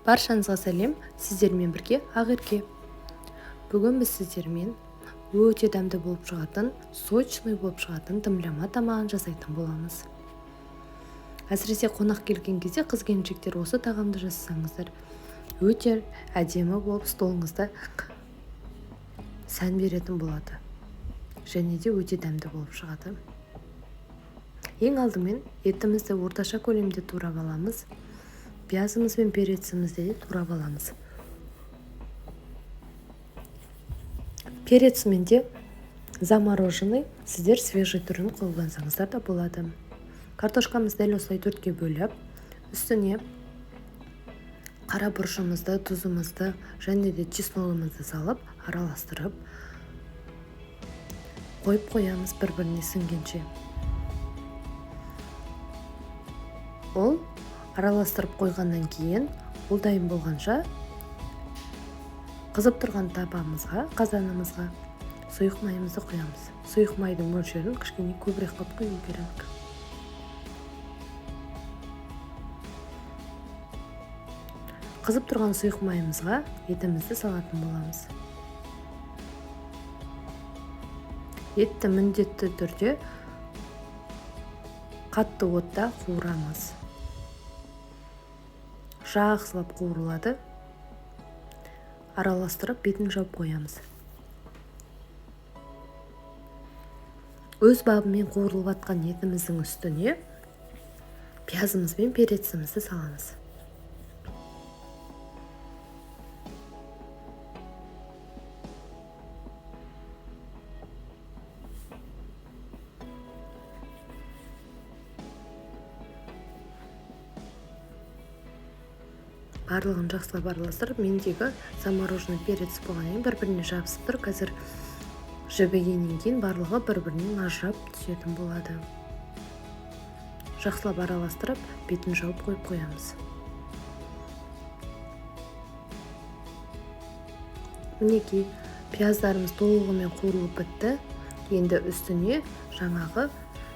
Баршаңызға сәлем, сіздермен бірге Ақерке. Бүгін біз сіздермен өте дәмді болып шығатын, сочный болып шығатын дымлама тамағын жасайтын боламыз. Әсіресе қонақ келген кезде қыз келіншектер осы тағамды жасасаңыздар, өте әдемі болып столыңызда сән беретін болады. Және де өте дәмді болып шығады. Ең алдымен етімізді орташа көлемде турап аламыз. Пиязымыз бен перецімізді де турап аламыз. Перец менде замороженный, сіздер свежий түрін қолдансаңыздар да болады. Картошкамызды дәл осылай төртке бөліп, үстіне қара бұрышымызды, тұзымызды және де чесногымызды салып, араластырып қойып қоямыз бір-біріне сіңгенше. Ол араластырып қойғаннан кейін, ол дайын болғанша қызып тұрған табамызға, қазанымызға сұйық майымызды құямыз. Сұйық майдың мөлшерін кішкене көбірек қылып құю керек. Қызып тұрған сұйық майымызға етімізді салатын боламыз. Етті міндетті түрде қатты отта қуырамыз. Жақсылап қуырылады. Араластырып бетін жауып қоямыз. Өз бабымен қуырылып атқан етіміздің үстіне пиязымыз бен перецімізді саламыз. Барлығын жақсылап араластырып, мендегі замороженный перец болғаннан кейін бір-біріне жабысып тұр. Қазір жібігеннен кейін барлығы бір-бірінен ажырап түсетін болады. Жақсылап араластырып, бетін жауып қойып қоямыз. Мінекей, пияздарымыз толығымен қуырылып бітті. Енді үстіне жаңағы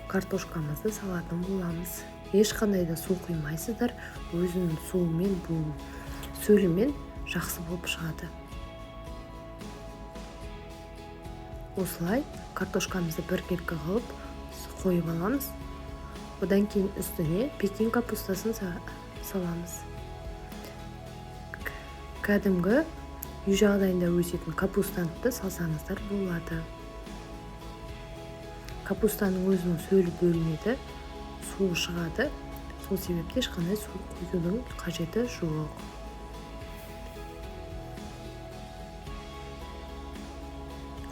картошкамызды салатын боламыз. Ешқандай да су құймайсыздар, өзінің суымен, бұл сөлімен жақсы болып шығады. Осылай картошкамызды біркелкі қылып қойып аламыз. Одан кейін үстіне пекин капустасын саламыз. Кәдімгі үй жағдайында өсетін капустаны да салсаңыздар болады. Капустаның өзінің сөлі бөлінеді, суы шығады. Сол себепті ешқандай су құюдың қажеті жоқ.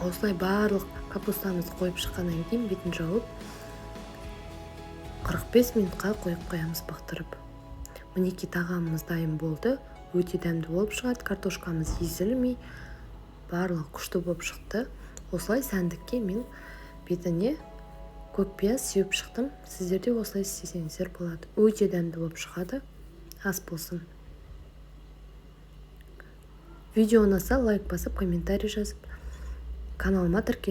Осылай барлық капустамызды қойып шыққаннан кейін бетін жауып 45 минутқа қойып қоямыз бақтырып. Мінекей тағамымыз дайын болды. Өте дәмді болып шығады. Картошкамыз езілмей, барлығы күшті болып шықты. Осылай сәндікке мен бетіне көк пияз сеуіп шықтым. Сіздер де осылай істесеңіздер болады. Өте дәмді болып шығады. Ас болсын. Видео ұнаса лайк басып, комментарий жазып, каналыма тіркеліп